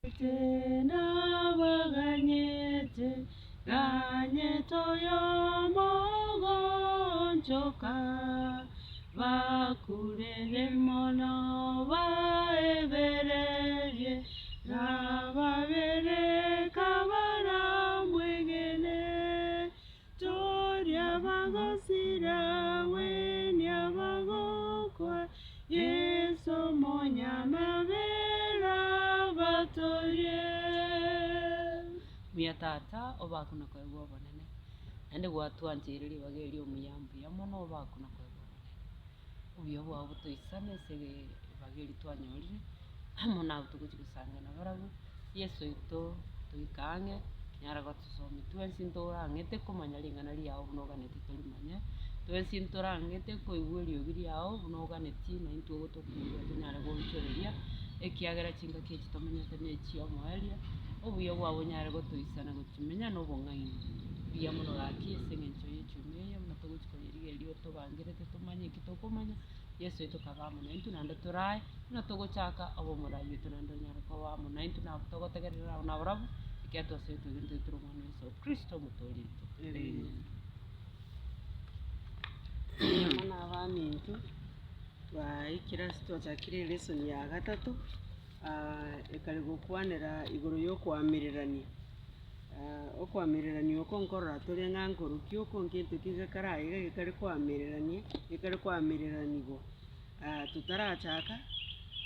Nabaganyete, ganyete oyomo ogoonchoka, bakurere mono baebererie, nababere kabaramwegene. Toria bagosira, gwenia bagokwa, Yeso omonyamabera abatorie. Mbuya Tata, obakwe na koegwa obonene, naende gwatwancheire ribaga eri omuya mbuya mono obakwe na koegwa obonene. Obuya bwao botoisane ase ribaga eri twanyorire, amo nabwo togochia gosanga nabarabwo. Yeso oito toike ang'e, nyara gotosomia twensi ntorang'ete komanya ring'ana riao buna oganetie torimanye, twensi ntorang'ete koigwa eriogi riao buna oganetie na intwe ogotokuria tonyare goonchoreria, ekiagera chingaki echi tomenyete na echia omoerio, obuya bwao bonyare gotoisana gochimenya na obong'aini. Mbuya mono gaki ase eng'encho ya echuma eye buna togochi koyerigereria otobangerete tomanye eki tokomanya. Yeso oito kaba amo naintwe naende torae, buna togochaka obomorai oito naende onyare koba amo naintwe nabo togotegerera abo nabarabwo, ekiagera twasabire twegenete goetera Omwana o Yeso Kristo Omotoori oito. Amen. Bono abaminto, twaikire ase twachakire elesson ya gatato, ekare gokwanera igoro ya okoamererania. Okoamererania oko nkorora tore ng'a nkorokia oko nkento ki gekare aiga gekare koamererania, gekare koamereranigwa. Totarachaka,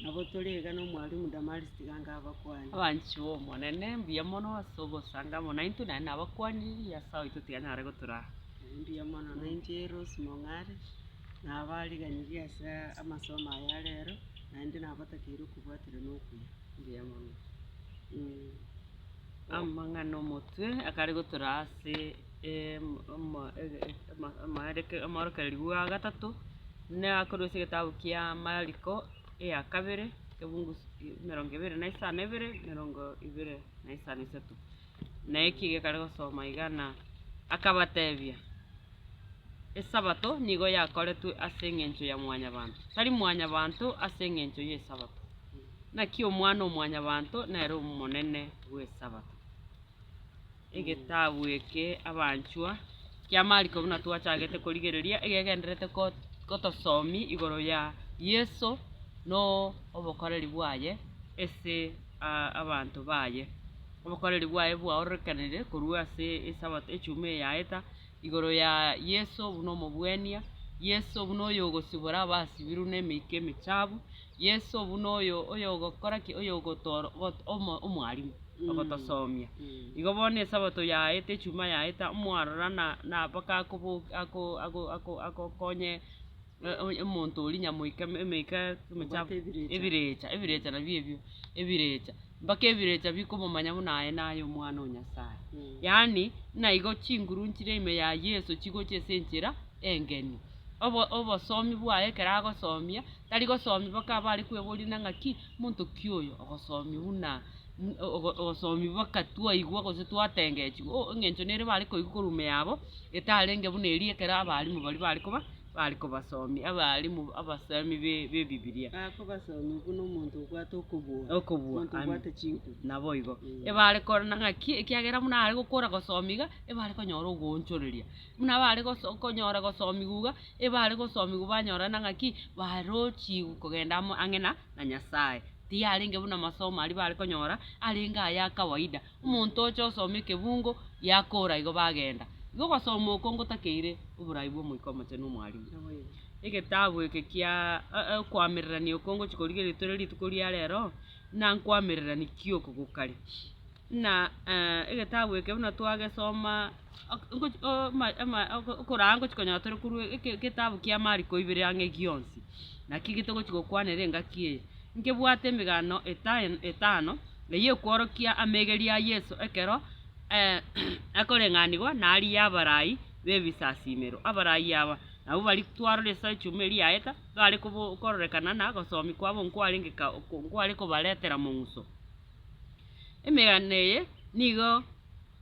nabo tore iga na omwalimu Damaris tiga nkabakwanie. Abanchi b'Omonene, mbuya mono ase ogosanga amo naintwe, naende nabakwanirie, Nyasae oito tiga anyare gotoraa. Mbuya mono, nainche Rose Mong'are, nabariganirie ase amasomo aya a rero, naende nabatakeire okobwaterana okuya, mbuya mono. Amang'ana omotwe akare gotoraa ase amorokererio bwa gatato, nakorwa ase egetabu kia Mariko eya kabere, ebungu emerongo ebere na isano na ibere, emerongo ibere na isano na isato. Na eki gekare gosoma iga na akabatebia, Esabato nigo yakoretwe ase engencho ya mwanyabanto, tari mwanyabanto ase engencho y'Esabato. Naki Omwana-o-mwanyabanto nere omonene bw'Esabato. Egetabu eke abanchwa kia Mariko buna twachagete korigereria, egegendererete gotosomia igoro ya Yeso na obokoreri bwaye ase abanto baye. Obokoreri bwaye bwaororekanire korwa ase Esabato echuma eye yaeta. Igoro ya Yeso buna omobwenia, Yeso buna oyogosibora abasibirwe nemeika emechabu, Yeso buna oyo oyogokora ki? Oyogotoro got omo omwalimu, ogotosomia. Igo bono esabato yaeta echuma yaeta, omwarora na na mpaka akobo ako ako ako agokonye omonto oria nyamoika emeika emechafu Obwate ebirecha. ebirecha ebirecha nabio ebio, ebirecha. Mpaka ebirecha bikomomanya buna aye naye Omwana o Nyasae. Yaani, ng'a igo chinguru nchire ime ya Yeso chigocha ase enchera engeni. Obo obosomi bwaye ekero agosomia, tari gosomia mpaka abare kweboria ng'a ng'aki, monto ki oyo ogosomia buna ogosomia mpaka twaigwa gose twatengechigwa, oh eng'encho nere bare koigwa korwa ime yabo, etarenge buna eria ekero abalimu baria bare koba. bare kobasomia abalimu abasomi be b'Ebibilia. Bakobasomia buna omonto obwate okobua, Okobua, omonto amen. obwate chinguru. Naboigo. Ebare korora ng'aki, ekiagera buna are gokora gosomia iga, ebare konyora ogoonchoreria. Buna bare goso konyora gosomigwa iga, ebare gosomigwa banyora na ng'aki, barochigwe kogenda amo ang'e na na Nyasaye. Tiyarenge buna amasomo aria bare konyora, arenge aya kawaida. Omonto ocha osoma ekebungo, yakora igo bagenda. Igo ogosoma oko ngotakeire oborai bw'Omoika Omochenu Omwalimu. Egetabu eke kia okoamererania oko ngochia korigereria tore rituko ria rero, ng'a nkoamererania ki oko gokare. Ng'a egetabu eke buna twagesoma okoraa ngochia konyora tore korwa eke egetabu kia Mariko ibere ang'e gionsi. Naki getogochia gokwanera engaki eye. Nkebwate emegano etano, eyio ekworokia amegerio a Yeso ekero akoreng'anigwa naria y'abarai b'ebisasimero. Abarai aba nabwo baria twarora ase echuma eria yaeta, bare kobo kororekana na gosomia kwabo nkwarenge ka nkware kobaretera mong'uso. Emegano eye nigo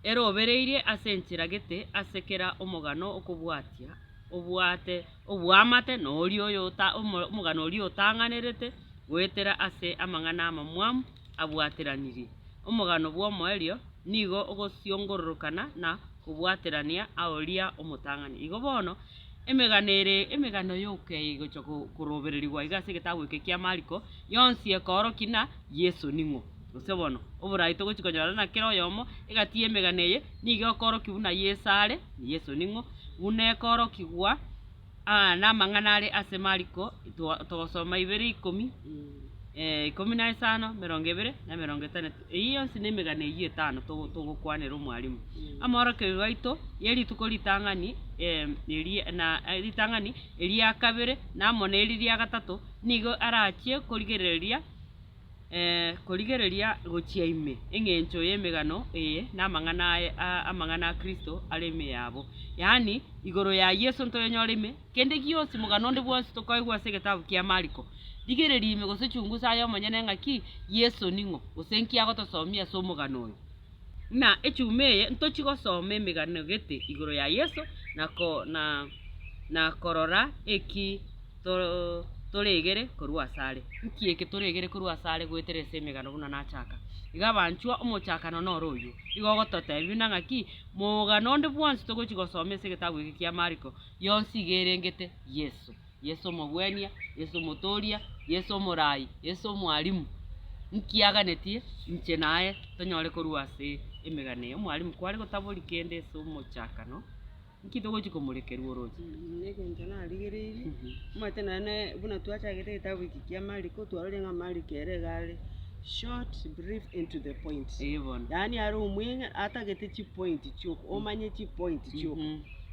erobereirie ase enchera gete ase kera omogano okobwatia obwate oboamate na oria oyota omogano oria otang'anerete goetera ase amang'ana amamwamu abwateranirie. Omogano bw'omoerio nigo ogosiongororokana na kobwaterania aoria omotang'ani. Igo bono, emegano ere emegano yoka eye egocha korobererigwa iga ase egetabu eke kia Mariko, yonsi ekoorokia ng'a Yeso ning'o. Gose bono, oborai togochi konyora na kera oyomo egati y'emegano eye nigo ekoorokia buna Yeso are, Yeso ning'o, buna ekoorokigwa namang'ana are ase Mariko togosoma ibere ikomi, ikomi na isano, emerongo ebere, na emerongo etanto. Eyio yonsi nemegano eyio etano togokwanera omwalimu. Amorokererio aito ye rituko ritang'ani eria na ritang'ani, eria kabere, na amo na eri ria gatato, nigo arachie korigereria. Korigereria gochia ime engencho y'emegano eye na amang'ana aye amang'ana a Kristo are ime yabo. Yaani igoro ya Yeso ntoyenyore ime, kende gionsi mogano onde bwonsi tokoegwa ase egetabu kia Mariko. Rigereria ime gose chungusa aye omonyene ng'aki Yeso ning'o, gose nki agotosomia ase omogano oyo. Ng'a echuma eye ntochi gosoma emegano gete igoro ya Yeso na ko na na korora eki toregere korwa asare. Nki eke toregere korwa asare goetera ase emegano buna nachaka? Iga abanchwa omochakano noro oyio. Igo ogototebia buna ng'aki, mogano onde bwonsi togochi gosoma ase egetabu eke kia Mariko, yonsi iga erengete Yeso. Yeso omogwenia, Yeso omotoria, Yeso omorai, Yeso omwalimu. Nki aganetie inche naye tonyore korwa ase emegano eye. Omwalimu kware gotabori kende ase omochakano. Nki togochia komorekerwa oroche? Negento narigereirie, omanyete naende buna twachagete egetabu eke kia Mariko, twarorire ng'a Mariko ere iga are short, brief and to the point. Ee bono. Yaani are omweng'e atagete chipoint chioka, omanye chipoint chioka.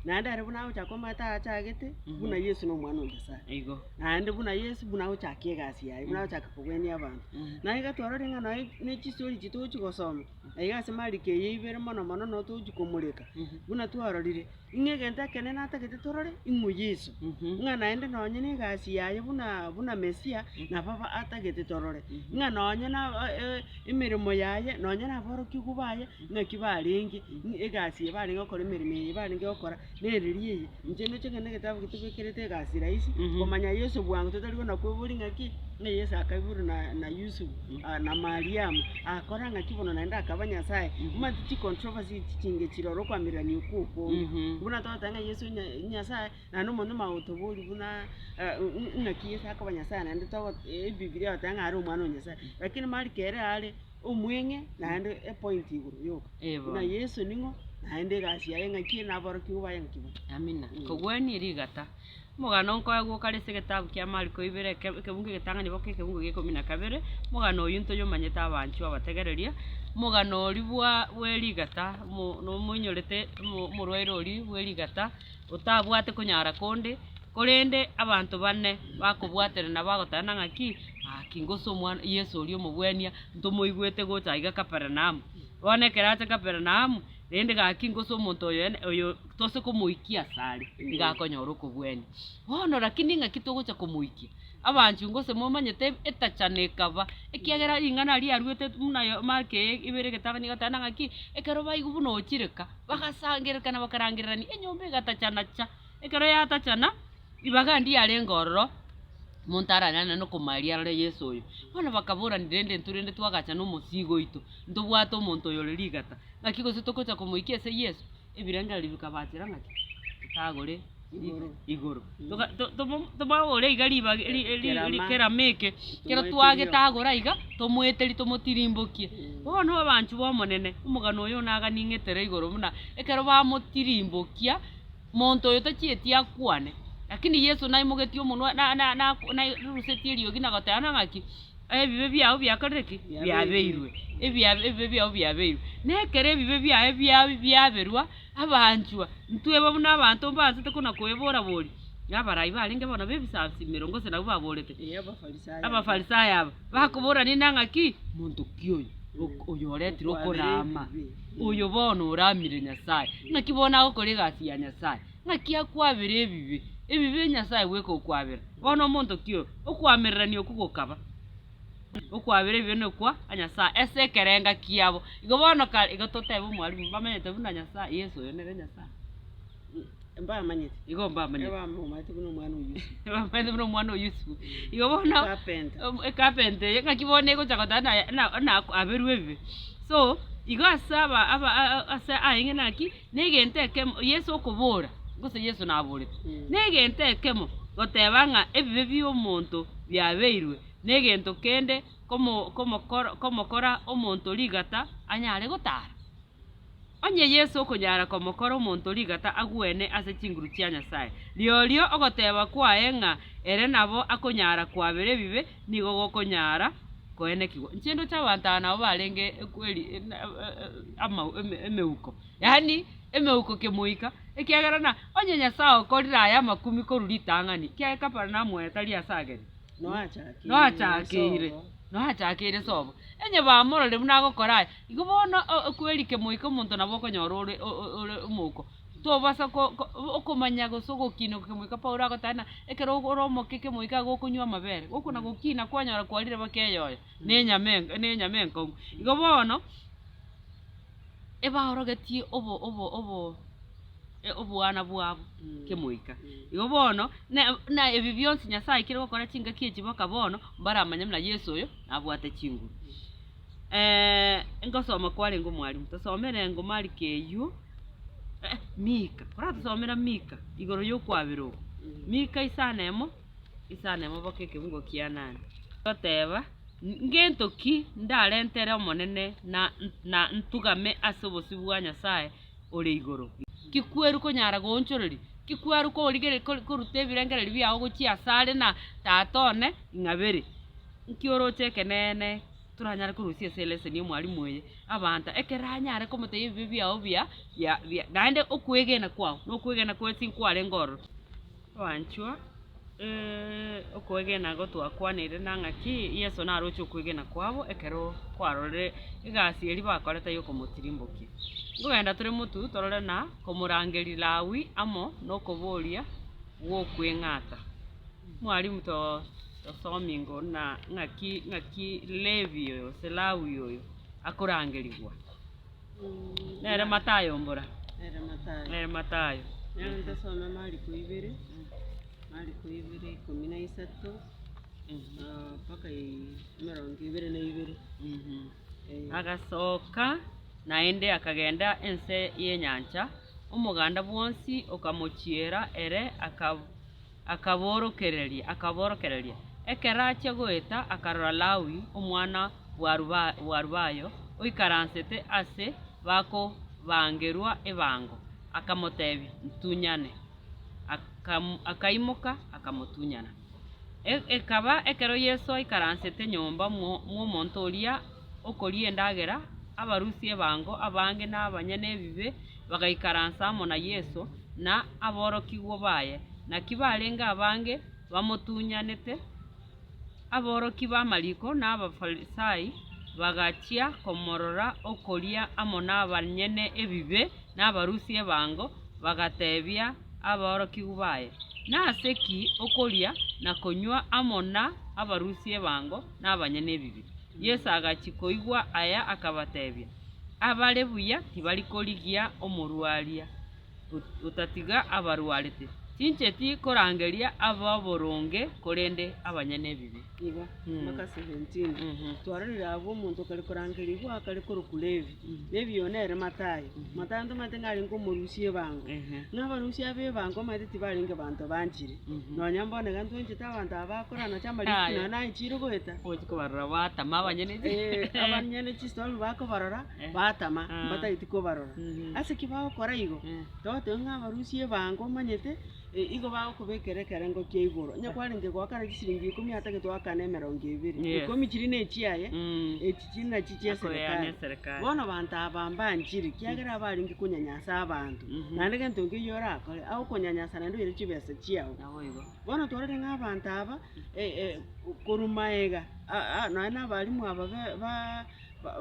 Naende are buna agochaka omanyete achagete, buna Yeso na omwana o Nyasaye. Igo. Naende buna Yeso buna agochaka egasi yaye, buna agochaka kogwenia abanto. Naye iga twarorire ng'a nonye ne chistori echi togochia gosoma, Na iga ase amariko eye ibere mono mono noo togochia komoreka, buna twarorire, ng'a egento ekenene atagete torore, ing'o Yeso. Ng'a naende nonye na egasi yaye buna buna Mesia, nabo aba atagete torore. Ng'a nonye na emeremo yaye, nonye na aborokigwa baye, ng'aki barenge, ng'a egasi eye barenge gokora emeremo eye barenge gokora, nereri eye. Inche ndoche ng'a na egetabu getobekerete egasi rahisi, komanya Yeso bwango totari kona kweboria ng'aki, ng'a Yeso akaiborwa na na Yusufu, na Mariamu, agakora ng'aki bono naende akaba Nyasaye. Omanyete chicontroversy echi chinge chire oro okoamererania okwo okonge. Buna togoteba ng'a Yeso nya Nyasaye, naende omonto omanye gotoboria buna ng'aki Yeso akoba Nyasaye naende togo ebibiria egoteba ng'a are omwana o Nyasaye. Lakini Mariko ere are omweng'e naende epoint igoro yoka. Buna Yeso ning'o, naende egasi yaye ng'aki ere na aborokigwa baye ng'aki bare. Amina. Kogwenia rigata. Omogano nkoegwa okare ase egetabu kia Mariko ibere eke ekebungo egetang'ani boka ekebungo gia ikomi na kabere, omogano oyio ntoyomanyete abanchwa abategereria, omogano oria bwa bwe rigata omo nomoinyorete omo omorwaire oria bwe rigata, otabwate konyara konde, korende abanto bane bakobwaterana bagoteba ng'aki, gaki ngose omwana Yeso oria omobwania ntomoigwete gocha aiga Kapernaumu. Bono ekero acha Kapernaumu, rende gaki ngose omonto oyo ene oyo tose komoikia asare, nigo akonyora okobwania. Bono rakini ng'aki togocha komoikia? Abanchwa gose momanyete etachana ekaba, ekiagera ring'ana riaruete buna yo Mark eye ibere egetang'ani egateba ng'aki, ekero baigwa buna ochire ka, bagasangererekana bakarangererania, enyomba egatachana cha. Ekero yatachana, ribaga ndiarenge ororo, omonto aranyare naende komoeria arore Yeso oyo. Bono bakaborania rende intwe rende twagacha na omosigo oito, ntobwate omonto oyo ore rigata, ng'aki gose togocha komoikia ase Yeso? Ebirengererio bikabachera ng'aki, totagore Igoro. igoro. Toga to- tomo tobagore iga ribaga ri ri ri Kerama. kerama eke, kero Tomoeterie twagetagora iga, tomoeterie tomotirimbokie. Bono abanchwa ba omonene, omogano oyo naganing'etere igoro buna, ekero bamotirimbokia. Monto oyo tachieti akwane. Lakini Yeso naimogetie omonwa na- na- na- narusetie eriogi na goteba ng'a ng'aki, ebibe biao biakorire ki? Biabeirwe. Ebia ebibe biao biabeirwe. Na ekero ebibe biaye bia biaberwa, abanchwa, ntweba buna abanto mbaanchete kona koebora bori, na abarai barenge bono b'ebisasimero gose nabwo baborete, Ee, Abafarisayo aba. Abafarisayo aba, bakoborania ng'a ng'aki, monto ki oyo, oyo oretire okorama? Oyo bono oramire Nyasae, ng'aki bono agokora egasi ya Nyasae? Ng'aki akwabera ebibe? Ebibe Nyasae bweka okwabera. Bono omonto ki oyo? Okoamererania okwo gokaba. Okwabera ebibe nokwa Nyasae ase ekerenga kiabo. Igo bono kare, igo totebe omwalimu, mbamanyete buna Nyasae, Yeso oyo nere Nyasae. Mbamanyete. Igo mbamanyete. Ebamomanyete buna omwana o Yusufu. Bamanyete buna omwana o Yusufu. Igo bono, Carpenter. ecarpenter eye ng'aki bono egocha goteba naye na na aberwe ebibe. So, igo ase aba aba ase aye naki, na egento ekemo Yeso okobora, gose Yeso naborete, na egento ekemo goteba ng'a ebibe bia omonto biabeirwe, na egento kende komo komokora komokora omonto rigata anyare gotara. Onye Yeso okonyara komokora omonto rigata agwene ase chinguru chia Nyasae, riorio ogoteba kwaye ng'a ere nabo akonyara kwabera ebibe nigo gokonyara koenekigwa. Inche ndoche abanto aba nabo barenge kweri emeuko, yaani emeuko kemoika, ekiagera na onye Nyasae okorire aya amakumi korwa ritang'ani, ekiagera Kapernaum eye tari ase ageni. Noachakeire, noachakeire sobo. Onye bamororire buna agokora aya, igo bono okwerike moika omonto nabo okonyora ore ore omouko. Tobasa ko ko okomanya gose ogokina kemoika Paulo agoteba ng'a ekero ore omoke kemoika igo okonywa amabere, gokona gokina kwanyora kwarire mpaka eyoyo, na enyama enk na enyama enkong'u. Igo bono, ebaorogetie obo obo obo obwana bwabo kemoika. Igo bono, na na ebi bionsi Nyasaye aikire gokora chingaki echi mpaka bono, mbaramanye buna Yeso oyo nabwate chinguru. Ngosoma kwarenge omwalimu, tosomere engo Mariko eywo, Mika, oratosomera Mika igoro ya okwabera oko. Mika isano emo, isano emo mpaka ekebungo kia nane. Goteba, Ngento ki ndarentere Omonene na na ntugame ase obosio bwa Nyasae ore igoro? Kikweru konyara goonchoreria, kikweru korigere koruta ebirengererio biao gochia asare na tata one ing'abere. Nki oroche ekeneene toranyare korusia ase eleseni y'omwalimu oye abanto ekero anyare komotebia ebibe biao bia bia bia naende okwegena kwao na okwegena kwensi nkwarenge ororo. Abanchwa okwegena igo twakwaneire na ng'aki Yeso naroche okwegena kwabo ekero kwarorire egasi eria bakorete ya okomotirimbokia. Nkogenda tore motwe torore na komorangeria Lawi amo nokoboria gwokweng'ata. Mwalimu to tosomi ngo na ng'aki ng'aki Levi oyo gose Lawi oyo akorangerigwa. Nere Matayo mbora? Nere Matayo. Nere Matayo. Nere ntosome Mariko ibere, Mariko ibere ikomi na isato, mpaka emerongo ebere na ibere. Agasoka naende akagenda ense y'enyancha, omoganda bwonsi okamochiera ere akaborokereria, akaborokereria. Ekero achia goeta akarora Lawi, omwana bw'Alufayo, oikaransete ase bakobangerwa ebango, akamotebia, Ntunyane. Akaimoka, akamotunyana. Ekaba ekero Yeso aikaransete nyomba mw'omonto oria okoria endagera, abarusia ebango abange na abanyene ebibe bagaikaransa amo na Yeso na aborokigwa baye. Naki barenge abange bamotunyanete, aborokia b'amariko na Abafarisai bagachia komorora okoria amo nabanyene ebibe na abarusia ebango, bagatebia aborokigwa baye, Nase ki okoria na konywa amo na abarusia ebango na abanyene ebibe? Yeso agachia koigwa aya akabatebia, Abare buya tibari korigia omorwaria, otatiga abarwarete. Tincheti korangeria ababoronge, korende abanyene ebibe. Igo, mpaka 17. Twarorire abwo omonto okare korangerigwa akare korokwa Levi. Levi oyo nere Matayo. Matayo ntomanyete ng'a arenge omorusia ebango. Ng'a abarusia b'ebango omanyete tibarenge banto banchire. Nonya mbono iga ntwanchete abanto aba bakorana chiamarisi nonya naye chire goeta. Ogochia kobarora batama abanyene Abanyene chistori bakobarora batama, mbatageti kobarora. Ase ki bagokora igo? Togoteba ng'a abarusia ebango omanyete, igo bagokobekera ekerengo kia igoro. Onye kwarenge goakana chisiringi ikomi atagete oakane emerongo ebere. Yes. Ikomi chiria na echiaye, echi chiri nachi chia Akoeana eserekari. eserekari. Bono abanto aba mbanchire, ekiagera abarenge konyanyasa abanto. Naende gento nkeiyo orakore, agokonyanyasa naende oire chibesa chiao. Naboigo. Bono twarorire ng'a abanto aba, korwa maega, nonya na abalimu aba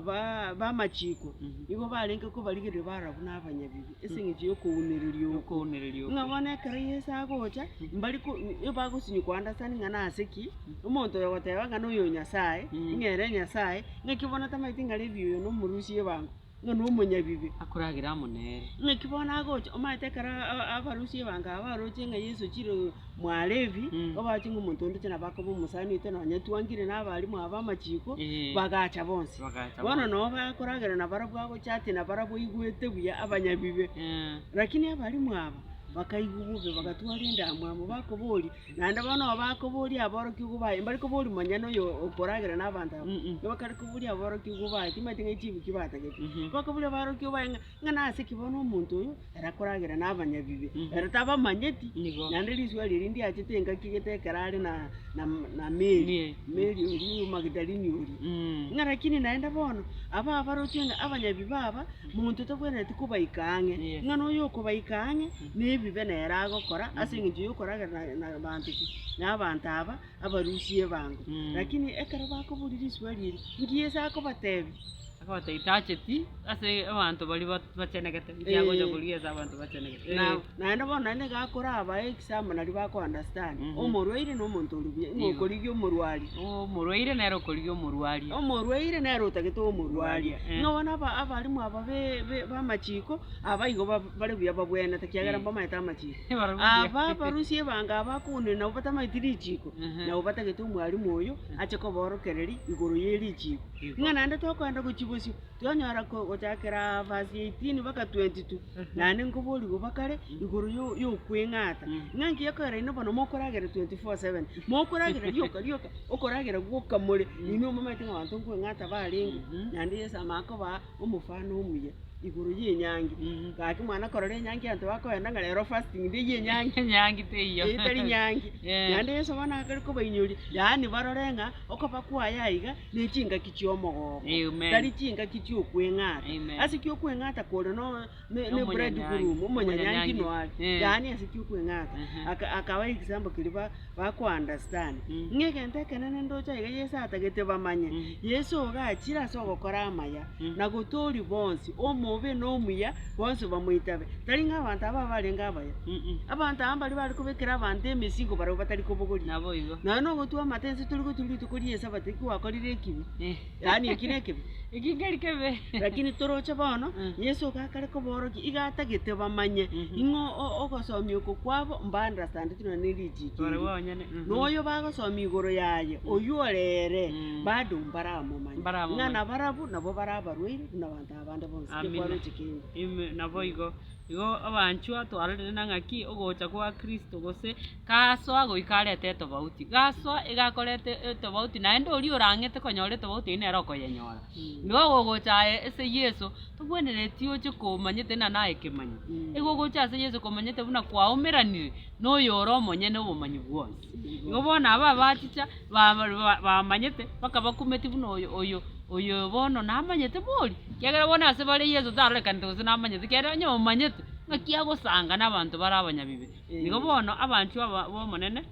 ba b'amachiko, nigo barenge kobarigereria barora buna abanyabibe, ase eng'encho y'okounereria okwo. Okounereria okwo. Ng'a bono ekero Yeso agocha, mbari ko ebagosinywa ko understand ng'a nase ki, omonto oyo ogoteba ng'a noyo o Nyasaye, ng'a ere Nyasaye, ng'aki bono tamaeti ng'a Levi oyo nomorusia ebango. ng'a na omonyabibe. Akoragera amo nere. Ng'aki bono agocha, omanyete ekero abarusia ebango aba baroche ng'a Yeso ochire mwa Levi, Mm. obache ng'a omonto onde nabo akoba omosani oito nonye twangire na abalimu aba b'amachiko, Eh. bagacha bonsi. Bagacha Bono bonsi. nabo bakoragera nabarabwo agochati nabarabwo oigwete buya abanyabibe. Eh. Lakini abalimu aba, bakaigwa bobe bagatwara endamwamu bakoboria, naende bono bakoboria aborokigwa baye, mbari koboria monyene oyo okoragera na abanto aba, Mm-mm. bakare koboria aborokigwa baye, timanyeti ng'a echibu ki batagete. Mhm. Bakoboria aborokigwa baye ng'a ng'a nase ki bono omonto oyo ere akoragera na abanyabibe, Mhm. ere tabamanyeti, Nigo. naende riswali eri ndiachete engaki gete ekero are na na na Mary, Mary. Mary oria Magdalene oria. Mm. Ng'a lakini naende bono, aba abaroche ng'a abanyabibe aba, monto tabwenereti kobaika ang'e, Yes. ng'a noyo okobaika ang'e, nebibe nere agokora ase eng'encho yokoragera na na banto ki? Na abanto aba, abarusie ebango. Mm. Lakini ekero bakoboria riswali eri, nki Yeso akobatebia? Akobatebia tacheti ase abanto baria bachenegete, inki agocha Eh. korigia ase abanto bachenegete. Na naende bono naende iga akorabaa example naria bako understand, Mhm. omorwaire na omonto ore buya, ng'a Igo. okorigia omorwari. Omorwaire nere okorigia omorwaria. Omorwaire nere otagete omorwaria. Eh. Ng'a bono aba abalimu aba be be b'amachiko, aba igo ba bare buya babwenerete ekiagera Eh. mbamaete amachiko. Bare buya. Aba abarusia ebango aba akounire nabo batamaeti richiko, Mhm. nabo batagete omwalimu oyo ache koborokereria igoro ye richiko. Igo. Ng'a naende tokoenda gochia bosio, Twanyora gochakera verse 18 mpaka 22, naende nkoborigwa bakare igoro yo- yokweng'ata, ng'a nki ekorera inwe bono mokoragera 24/7, mokoragera rioka rioka, okoragera gwoka more, inwe momanyete ng'a abanto nkweng'ata barenge, naende Yeso amanye kobaa omofano omuya igoro ya enyangi. Gaki mwana korora enyangi abanto bakoenda ng'a rero fasting day ya enyangi. Enyangi teiyo. Eyio tari nyangi. Eh. Naende Yeso bono akare kobainyoria, yaani barore ng'a okoba kwaye aiga. ne chingaki chi'omogoko, Amen. tari chingaki chi'okweng'ata. Amen. Ase ki okweng'ata kore no ne, ne Omonyanyangi. bridegroom, omonyanyangi Omonyanyangi. noare. Eh. Yaani ase ki okweng'ata. Ehe. Aka akaba example keria ba bako understand. Mm. Ng'a egento ekenene ndoche aiga Yeso atagete bamanye, Mm. Yeso iga achire ase ogokora amaya, Mm. na gotoria bonsi, omobe na omuya, bonsi bamoitabe. Tari ng'a abanto aba abarenge abaya. Mm-mm. Abanto aba mbaria bare kobekera abanto emesigo barabwo batari kobogoria. Naboigo. Nonya nogotwa amate inse tori gotwa rituko ri'Esabato eki gwakorire ekibe, Eh. yaani eki nekebe. Eki nkeri kebe. Lakini toroche bono, Mm. Yeso iga akare koborokia, iga atagete bamanye, Mhm. ing'o o- ogosomia oko kwabo mba-understandeti nonya ne richiiko Barabwo erio. abanyene. Mhm. Na oyo bagosomia igoro yaye, oyio ore ere, Mm. bado mbaramomanya. Mbaramomanya. Ng'a nabarabwo nabo bare abarwaire buna abanto abande bonsi, Amina. gekwaroche kende. Ime naboigo. Igo abanchwa twarorire na ng'aki ogocha kwa Kristo gose gasoa goika arete etobauti. Gasoa iga akoreta etobauti naende oria orang'ete konyora etobauti eyio nere okoyenyora. Igo ogocha aye ase Yeso, tobwenereti oche komanyete ng'a naye kemanyi. Igo ogocha ase Yeso komanyete buna kwaumeranire na oyore omonyene obomanyi bwonsi. Igo bono aba abachicha ba- ba- bamanyete mpaka bakumeti buna oyo oyo oyo bono namanyete bori, ekiagera bono ase bare Yeso tarorekanete gose namanyete ekiagera onye omanyete, ng'aki agosanga na abanto bare abanyabibe. Igo bono abanchwa aba b'Omonene,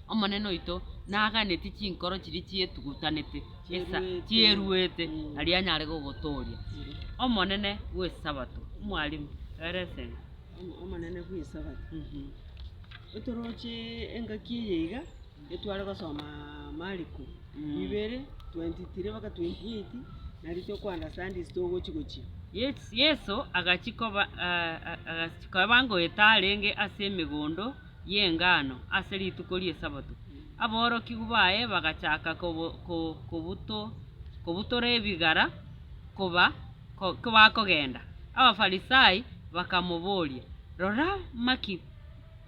Omonene oito naganeti chinkoro chiria chietugutanete esa Chieruete. chieruete aria anyare gogotooria. Omonene bw'esabato, omwalimu, ere esegi. Omonene bw'esabato. Otoroche engaki eye iga, etware gosoma Mariko ibere, 23 mpaka 28, nario toko understand ase togochi gochia. Yes- Yeso agachia koba agachia koba ngoeta arenge ase emegondo y'engano ase rituko ri'Esabato. Aborokigwa baye bagachaka kobo ko- kobuto kobutora ebigara koba ko kobakogenda. Abafarisai bakamoboria, Rora maki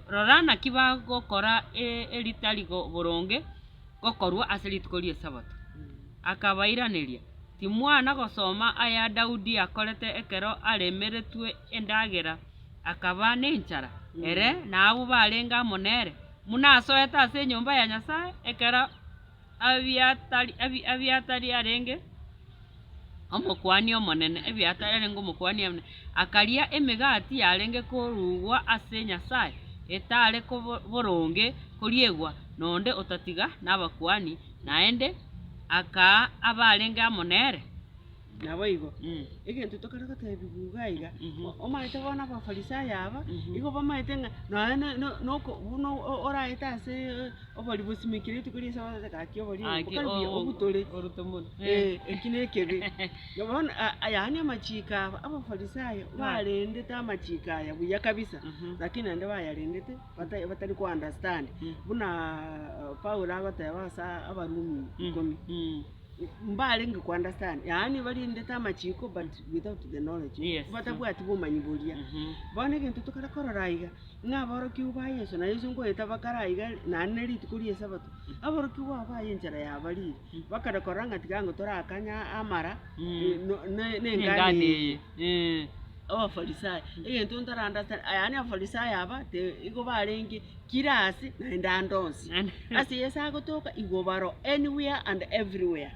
Rora naki bagokora eritari boronge gokorwa ase rituko ri'Esabato. Akabairaneria, Timwana gosoma aya Daudi akorete ekero aremeretwe endagera akaba nenchara, ere na abwo barenge amo nere, buna asoete ase enyomba ya Nyasae ekero Abiatari, Abi, Abiatari arenge omokuani omonene, Abiatari arenge omokuani omonene, akaria emegati yarenge korugwa ase Nyasae, etare kobo boronge koriegwa nonde otatiga nabakuani, naende akaa abarenge amo nere. Nabo igo, egento tokare gotebiwa iga iga, omanyete bono abafarisayo aba, igo bamaete ng'a nonya na no- noko buna oraete ase obori bosimekire rituko ria esabato gaki obori obo Gaki bokare buya obutore, orute mono. Eki na ekebe. Na bono yaani amachiko aba, abafarisayo barendete amachiko aya buya kabisa, lakini naende bayarendete bata batari ko understand, buna Paulo agoteba ase abarumi ikomi. Mbarenge ko understand, yaani barindete amachiko but without the knowledge, Yes. batabwati bomanyi boria. Bono egento tokare korora iga, ng'a aborokigwa ba Yeso, na Yeso nkoeta bakare aiga naende na rituko ria esabato, aborokigwa aba baye enchera yabarire, bakare korora ng'a tiga ango torakanya amara, no- ne- ne engano eye. Abafarisayo, egento ntara understand, yaani abafarisayo aba te igo barenge kira ase naende ande onsi. Ase Yeso agotoka igo baro anywhere and everywhere,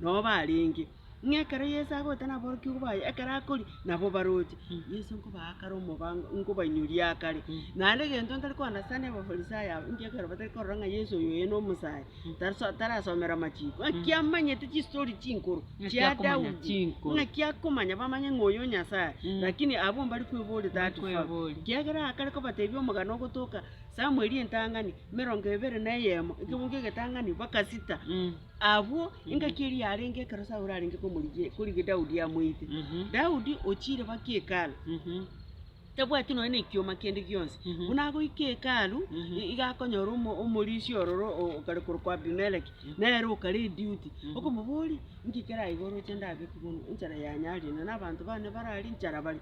noo barenge. Ng'a ekero Yeso agoeta na aborokigwa baye, ekero akoria, nabo baroche. Yeso nkobaa kare omobango, nkobainyoria akare. Naende egento ntari ko understand abafarisayo aba, inki ekero batari korora ng'a Yeso oyo oye na omosae, taraso tarasomera amachiko, ng'aki amanyete chistori chinkoro Ng'aki chia akomanya Daudi, chinkoro. ng'aki akomanya bamanye ng'a oyo Nyasaye, lakini abwo mbari kweboria that far. Kweboria. Kiagera akare kobatebia omogano ogotoka Samueli entang'ani, emerongo ebere na eyemo, ekebungo egetang'ani mpaka sita. Abwo engaki eria yarenge ekero Saulo arenge komorigia korigia Daudi amoite. Daudi ochiire baka Hekalu, tabwati nonya na ekioma kende gionsi. Buna agoika Hekalu, iga akonyora omo omorisia ororo okare korokwa Abimeleki, nere okare eduty, okomoboria, inki keraigwe oroche ndabekwe bono enchara yanyarire na abanto bane bararie nchara bare.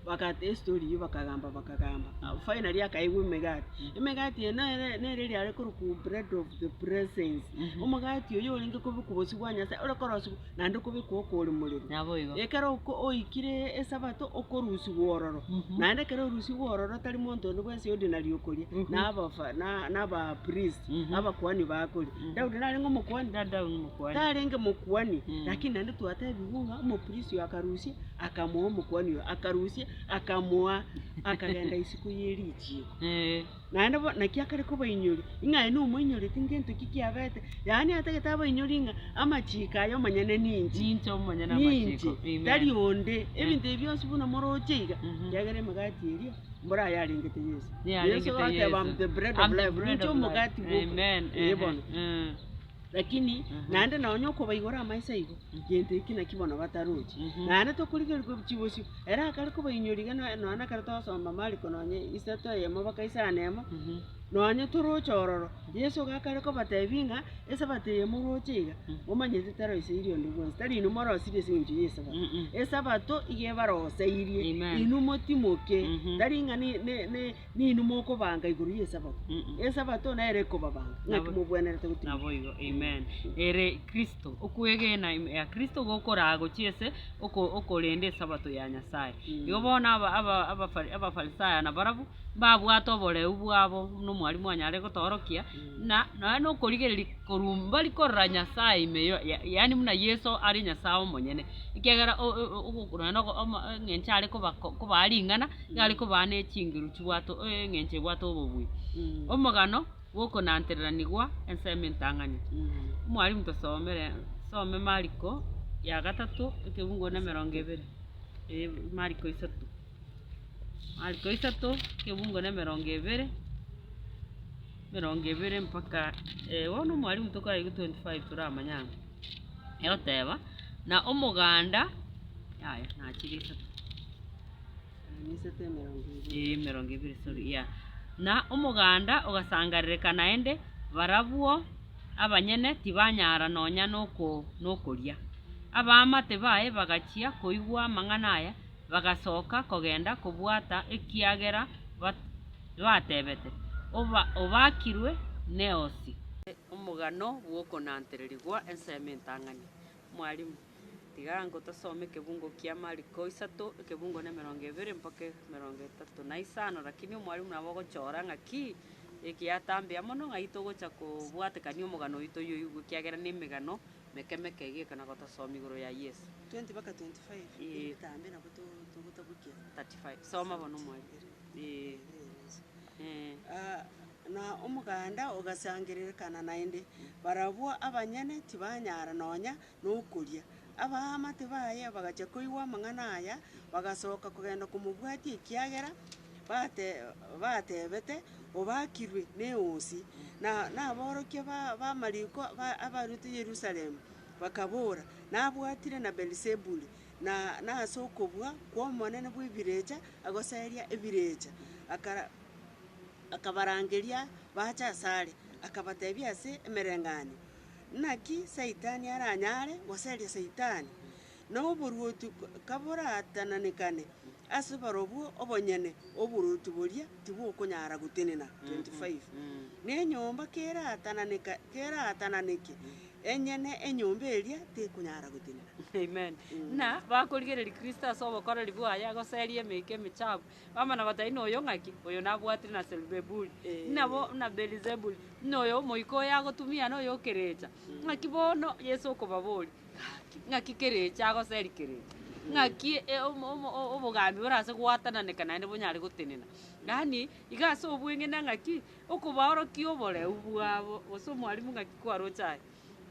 Bagata estori eyio bakagamba bakagamba, finally akaegwa emegati. Emegati eye nere nere eriare korokwa bread of the presence, omogati oyio orenge kobekwa bosio bwa Nyasaye ore korosiwa naende okobekwa okore morero. Naboigo. Ekero oko oikire esabato okorusiwa ororo, naende ekero orusiwe ororo tari monto onde bwensi ordinary okoria, na abafa na na abapriest, abakuani bakoria. Daudi narenge omokuani? Daudi nomokuani. Tarenge mokuani, lakini naende twatebiwa ng'a omopriest oyo akarusia. Akamoa omokuani oyo, akarusia, akamoa, akagenda isiko ye richiiko. Naende bo naki akare kobainyoria, ng'a aye nomoinyoreti ngento ki kiabete, yaani atagete abainyorie ng'a amachiiko aya omonyene ninche. Ninche omonyene Ninche, amachiko. Amen. tari onde. Ebinto ebi bionsi buna moroche iga, ekiagera emegati eria, mbora ayarengete Yeso. Yarengete Yeso agateba Yeso. I'm the bread of I'm the life, bread ninche of life. omogati bwoka. Amen. Ee bono. Lakini naende nonya okobaigora amaiso aigo, gento eki naki bono batarochi. Naende tokorigereria chibosio, ere akare kobainyoria iga nonya nonya ekero twasoma Mariko nonya isato eyemo mpaka isano emo, nonya toroche ororo, Yeso iga akare kobatebia ng'a, esabato eye moroche iga, momanyete taroiseirie onde bwensi, tari inwe morosirie ase eng'encho ya esabato. Esabato iga ebaroseirie, Amen. inwe motimoke, tari ng'a ni- ne- ne. Ninwe mokobanga igoro y'Esabato. Esabato nere ekobabanga, ng'aki mobwenerete gotimia. Naboigo, amen. Ere Kristo, okwegena ime ya Kristo gokoraa gochia ase oko- okorenda esabato ya Nyasaye. Igo bono aba- aba- abafari abafarisayo nabarabwo, mbabwate oboreu bwabo buna omwalimu anyare gotoorokia, na nonya na okorigereria korwa mbari korora Nyasaye ime yo ya yaani buna Yeso are Nyasaye omonyene, ekiagera o- o- o nonya na omo eng'encho are koba kobaa ring'ana. Nigo are kobaa ne chinguru chibwate eng'encho ebwate obobui. Omogano bw'okonantereranigwa ensemo entang'ani. Omwalimu tosomere some Mariko ya gatato ekebungo na emerongo ebere, eh Mariko isato, Mariko isato ekebungo na emerongo ebere, emerongo ebere mpaka bono omwalimu tokoraigwe 25 toramanya ang'e. Egoteba, na omoganda yaya nachire isato. Emisete emerongo ebere. Ee, emerongo ebere, sorry, yeah. Na omoganda ogasangerereka naende, barabwo abanyene tibanyara nonya noko nokoria. Abaamate baye bagachia koigwa amang'ana aya, bagasoka kogenda kobwata, ekiagera bat batebete, Oba obakirwe neosi. Omogano bw'okonantererigwa ensemo entang'ani. Mwalimu. Tiga ango tosome ekebungo kia Mariko isato, ekebungo na emerongo ebere mpaka emerongo etato na isano, lakini omwalimu nabo ogochora ng'aki, ekiatambia mono ng'ai togocha kobwatekania omogano oyio toyoigwe ekiagera na emegano meke meke iga ekona gotosomia igoro ya Yeso. 20 mpaka 25, Eeh. ebitambe nabo to- togotabukia. 35, soma bono omwalimu, eeh, eh. Na omoganda ogasangererekana naende, barabwo abanyene tibanyara nonya nokoria. Abaamate baye bagachia koigwa amang'ana aya, bagasoka kogenda komobwatia ekiagera bate batebete, Obakirwe neosi. Na naborokia ba b'amariko ba abarwete Yerusalemu bakabora, Nabwatire na Beelizebuli, na nase okobua kw'omonene bw'ebirecha agoseria ebirecha. Akara akabarangeria bache asare, akabatebia ase emereng'anio, Naki Saitani aranyare goseria Saitani? Na oboruoti kaboratananekane ase barobwo obonyene, oboruoti boria tibokonyara gotenena. 25 Na enyomba keratananeka keratananeke enyene enyomba eria tekonyara gotenena. Amen. Ng'a bakorigereria Kristo ase obokoreri bwaye agoseria emeika emechafu, bamana goteba ng'a oyo ng'aki? Oyo nabwatire na Selubebuli, nabo na Beelizebuli, ng'a oyo omoika oyo agotumia noyo okerecha. Ng'aki bono Yeso okobaboria, gaki, ng'aki kerecha agoseria kerecha? Ng'aki e- omo omo obogambi bore ase gwatananeka naende bonyare gotenena? Yaani, iga ase obweng'ene ng'aki, okobaorokia oboreu bwabo, gose omwalimu ng'aki kwaroche aye.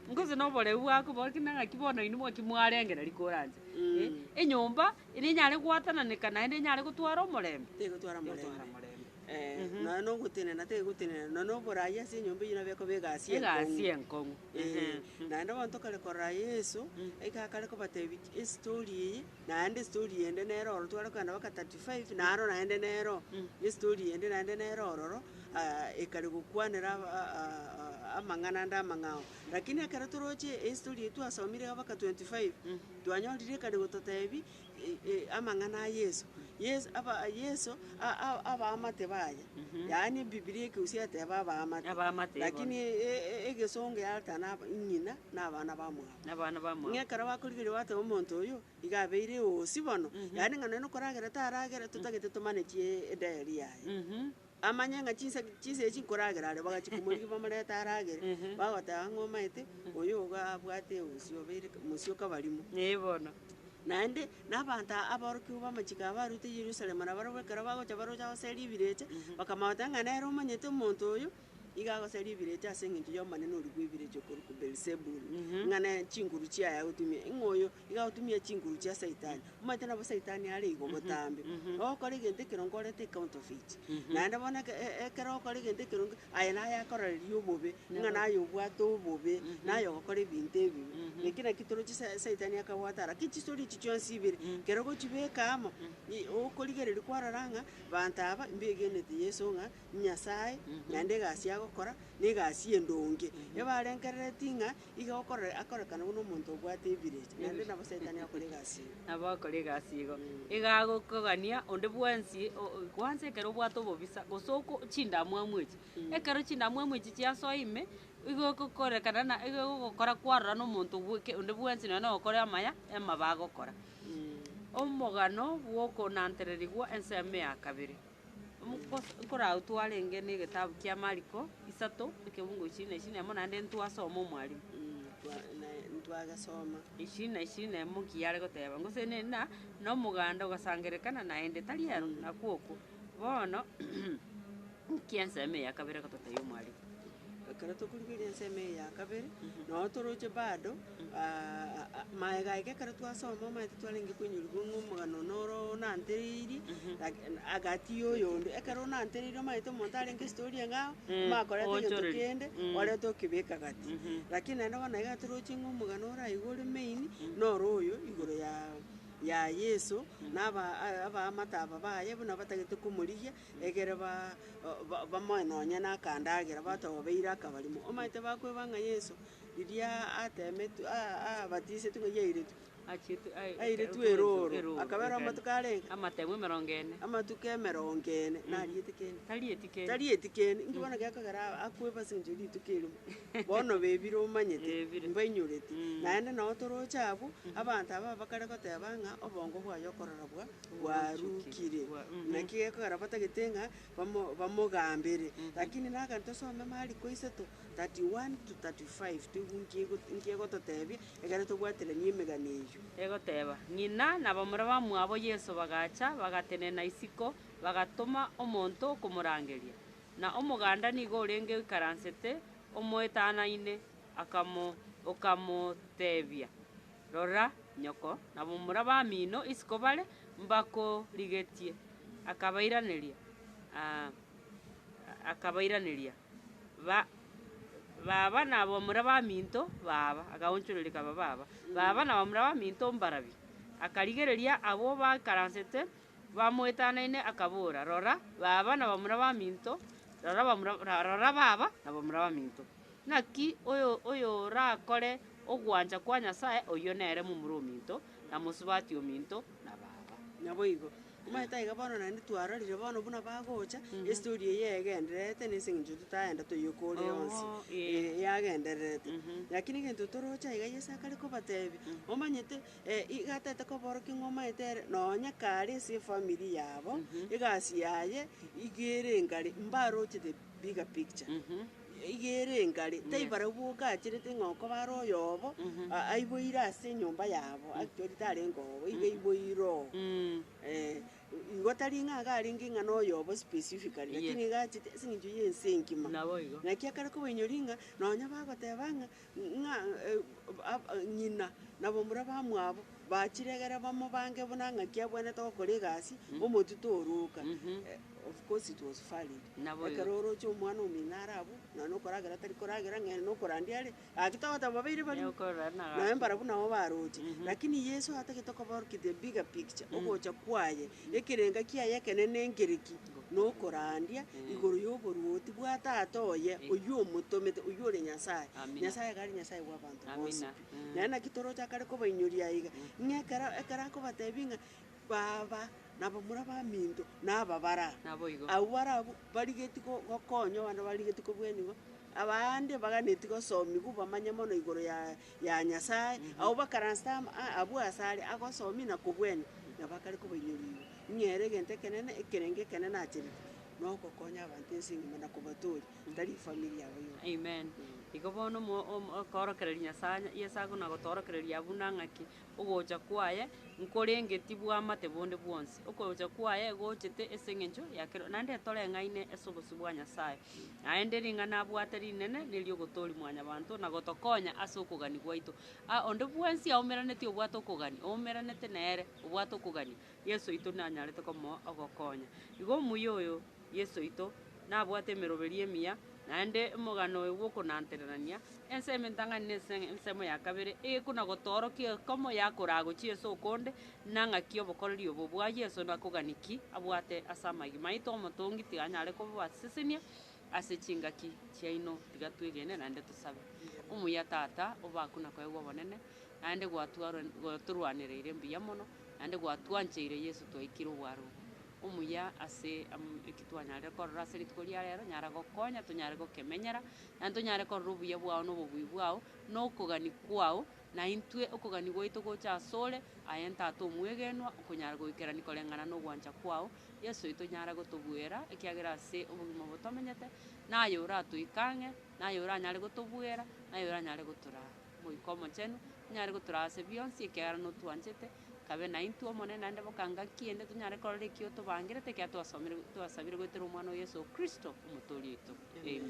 Gose na oboreu bwako buna ng'aki bono inwe ng'aki mwarengereria koranche eh, enyomba nenyare gwatananeka naende enyare gotwara omorembe? Tegotwara Tegotwara morembe. morembe. Nonya na ogotenena tegotenena, nonya na oboraai ase enyomba eyio nabo ekoba egasi Egasi enkong'u. enkong'u. Eh, naende bono tokare korora Yeso, eka akare kobatebia estori eye, naende estori ende nere ororo tware kogenda mpaka 35, naro naende nero, estori ende naende nere ororo, ekare gokwanera aba amang'ana ande amang'ao. Lakini ekero toroche estory eye twasomire iga mpaka 25, twanyorire ekare gototebia amang'ana a Yeso. Yeso aba Yeso a- abaamate baye, yaani ebibiria ekegusii eteba abaamate, Abaamate bono. lakini egesongo yareta na aba ng'ina na abana bamwabo. Abana bamwabo. Ng'a ekero bakorigereria bateba omonto oyo, iga abeire oosi bono, yaani ng'a nonye nokoragera taragera totagete tomane chie edayari yaye. Amanye ng'a chinsa chinsa echi nkoragera are, bagachia komorigia bamorete aragere, bagoteba ng'a omaete, oyo iga abwate obosie obeire mosio kabarimo. Ee bono. Naende, na abanto aborokigwa b'amachiko aba barwete Yerusalemu nabarabwo ekero bagocha baroche agoseria ebirecha, bakamanya goteba ng'a nere omanyete omonto oyo, Iga agoseria ebirecha ase engencho y'omonene oria bw'ebirecha okorokwa Beelizebuli, ng'a ne chinguru chiaye agotumia, ng'a oyo iga agotumia chinguru chia Saitani. Omanyete nabo Saitani are igo botambe, ogokora egento ekeronge orete ecounterfeit. Naende bono eke ekero ogokora egento ekeronge, aye naye akororeria obobe, ng'a naye obwate obobe, naye ogokora ebinto ebibe. Eki naki toroche sa saitani akabwate ara, ki chistori echi chionsi ibere, ekero ogochibeka amo, i okorigereria kwarora ng'a, banto aba mbegenete Yeso ng'a. Nyasae, naende egasi agokora, na egasi endonge. Ebarengereretie ng'a iga okorore akorekana buna omonto obwate ebirecha, naende nabo saitani agokora egasi igo. Nabo akora egasi igo. Iga agokogania onde bwensi o- o kwanza ekero obwate obobisa, gose oko chindamwamu echi, ekero chindamwamu echi chiasoa ime, igo okokorekana na igo egogokora kwarora na omonto bweke onde bwensi nonye na ogokora amaya, amabe agokora. Omogano bwa okonantererigwa ensemo ya kabere. Nkorau twarenge na egetabu kia Mariko isato, ekebungo ishirini na ishirini na emo naende ntwasoma omwalimu. Ntwagesoma. Ishirini na ishirini na emo nki yare goteba, gose ne na na omoganda ogasangererekana naende, tari ero, nakwo okwo. Bono, nki ensemo eye ya kabere egototebia omwalimu? Ekero tokorigereria ensemo eye ya kabere, noo toroche bado maega iga ekero twasoma omanyete twarenge koinyorigwa ng'a omogano noro onantereirie, agati ya oyonde. Ekero onantereirie omanyete omonto arenge estori eng'ao, omakoreta egento oonchoreria. kende, orete okebeka gati. Lakini naende bono iga toroche ng'a omogano oraigwe ore main, noro oyo igoro ya ya Yeso, na aba abaamate aba baye buna batagete komorigia. Ekero ba bamoe nonya na akandagera, bateba obeire akabarimo. Omanyete bakweba ng'a Yeso, riria atemetwe a- abatisetwe ng'a yairetwe, Achietwe ai- airetwe eroro, eroro, akabera amatuko arenge? Amatemo emerongo ene. Amatuko emerongo ene, nariete kende? Tarieti kende. Tarieti kende, inki bono gekogera akweba ase eng'encho rituko erimo, bono bebire omanyete, Bebire. mbainyoreti. Naende noo toroche abwo, abanto aba bakare goteba ng'a obongo bwaye okorora bwa. bwarukire, naki gekogera batagete ng'a bamo bamogambere. Lakini nagani tosome Mariko isato, 31 to 35 toigwe nki ego nki egototebia, ekero tobwaterania emegano eywo. Egoteba, Ng'ina na bamura bamwabo Yeso bagacha, bagatenena isiko, bagatoma omonto komorangeria. Na omoganda nigo orenge oikaransete omoetanaine, akamo okamotebia. Rora, nyoko na momura bamino isiko bare, mbakorigetie. Akabairaneria, akabairaneria, Ba baba na bamura baminto baba, akaonchoreria kaba baba, baba na bamura baminto mbarabi. Akarigereria abwo baikaransete bamoetanaine, akabora, Rora, baba na bamura baminto, rora bamura rora baba na bamura baminto. Naki oyo oyorakore ogwancha kwa Nyasae, oyio nere momura ominto, na mosubati ominto, na baba. Naboigo, omanyete aiga bono naende twarorire bono buna bagocha, estory eye egendererete na ase eng'encho totaenda toyekore yonsi, Oo, eh. eh yagendererete. Lakini egento toroche aiga Yeso akare kobatebia, omanyete iga atete koborokia ng'a omanyete ere nonya kare ase efamiri yabo, egasi yaye, iga ere engare, mbaroche the bigger picture. Iga ere engare, tai barabwo boka acherete ng'a okoba are oyobo, aiboire ase enyomba yabo, actually tarenge obo, iga aiboire oo. Igo tari ng'a iga arenge ng'a na oyobo specifically, lakini iga achete ase eng'encho ya ense engima. Naboigo. Naki akare kobainyoria ng'a, nonya bagoteba ng'a, ng'a ng'ina na bomura bamwabo, bachire egere bamobange buna ng'aki abwenerete gokora egasi, omotwe toroka. Of course it was valid. Naboigo. Ekero oroche omwana omino are abwo, nonya na okoragera tari koragera, ng'a ere nokorandia are, gaki togoteba babeire barimo. Okorora na Nonya gaki. mbarabwo nabo baroche. Lakini Yeso atagete kobaorokia the bigger picture, ogocha kwaye, ekerenga kiaye ekenene nkereki, nokorandia igoro ya oboruoti bwa Tata oye, oywo omotomete, oywo ore Nyasaye. Amina. Nyasaye iga are Nyasaye bwa abanto bonsi Amina. pi. Naende naki toroche akare kobainyoria iga, ng'a ekero ekero akobatebia ng'a Baba, na bamura baminto, na ababara. Naboigo. Abwo barabwo barigetie gokonywa abande barigetie kobwenigwa, abande baganetie gosomigwa bamanye mono igoro ya ya Nyasaye, abwo bakaransete amo aa abwo asare agosomia na kobwenia, nabo akare kobainyoria igo. Ng'a ere egento ekenene, ekerengo ekenene acherete, na ogokonya abanto ense engima na kobatoria, tari efamiri yabo yoka. Amen. Igo bono omo omo okorokereria Nyasaye Yeso akona gotorokereria buna ng'aki, Ogocha kwaye nkorengeti bw'amate bonde bwonsi, okogocha kwaye gochete ase engencho ya kera naende toreng'aine ase obosio bwa Nyasae. Naende ring'ana abwate rinene neri'ogotoria mwanyabanto na gotokonya ase okogania gwaito. Aa onde bwensi aumeranetie obwate okogania, oumeranete nere obwate okogania, Yeso oito nanyarete komoa ogokonya. Igo omuya oyo Yeso oito nabwate emeroberio emiya, naende omogano oyo bw'okonantererania, ensemo entang'ani na ensemo ensemo ya kabere, egekuna gotoorokia ekomo yakoraa gochia ase okonde, na ng'aki obokoreri obo bwa Yeso nakogani ki abwate ase amagima aito omotongi tiga anyare kobasesenia ase chingaki chiaino tiga twegene naende tosabe. Omuya Tata, obakwe na koegwa obonene, naende gwatwaro gwatorwanereire mbuya mono, naende gwatwancheire Yeso twaikire obwaro obo. Omuya ase eki twanyarire korora ase rituko ria rero, nyara gokonya tonyare gokemenyera, naende tonyare korora obuya bwao na obobui bwao, na okogania kwao, na intwe okogania gwaito gocha asore, aye Tata omwegenwa, okonyara goikerania koreng'ana na ogwancha kwao, Yeso oito nyara gotobuera, ekiagera ase obogima obo tomenyete, naye oratoike ang'e, naye oranyare gotobuera, naye oranyare gotoraa. Omoika Omochenu, onyare gotoraa ase bionsi ekiagera notwanchete, Kabe naintwe Omonene naende boka ngaki ende tonyare korora eki otobangerete ekiagera twasomire twasabire goetera Omwana o Yeso Kristo, Omotoori oito. Amen.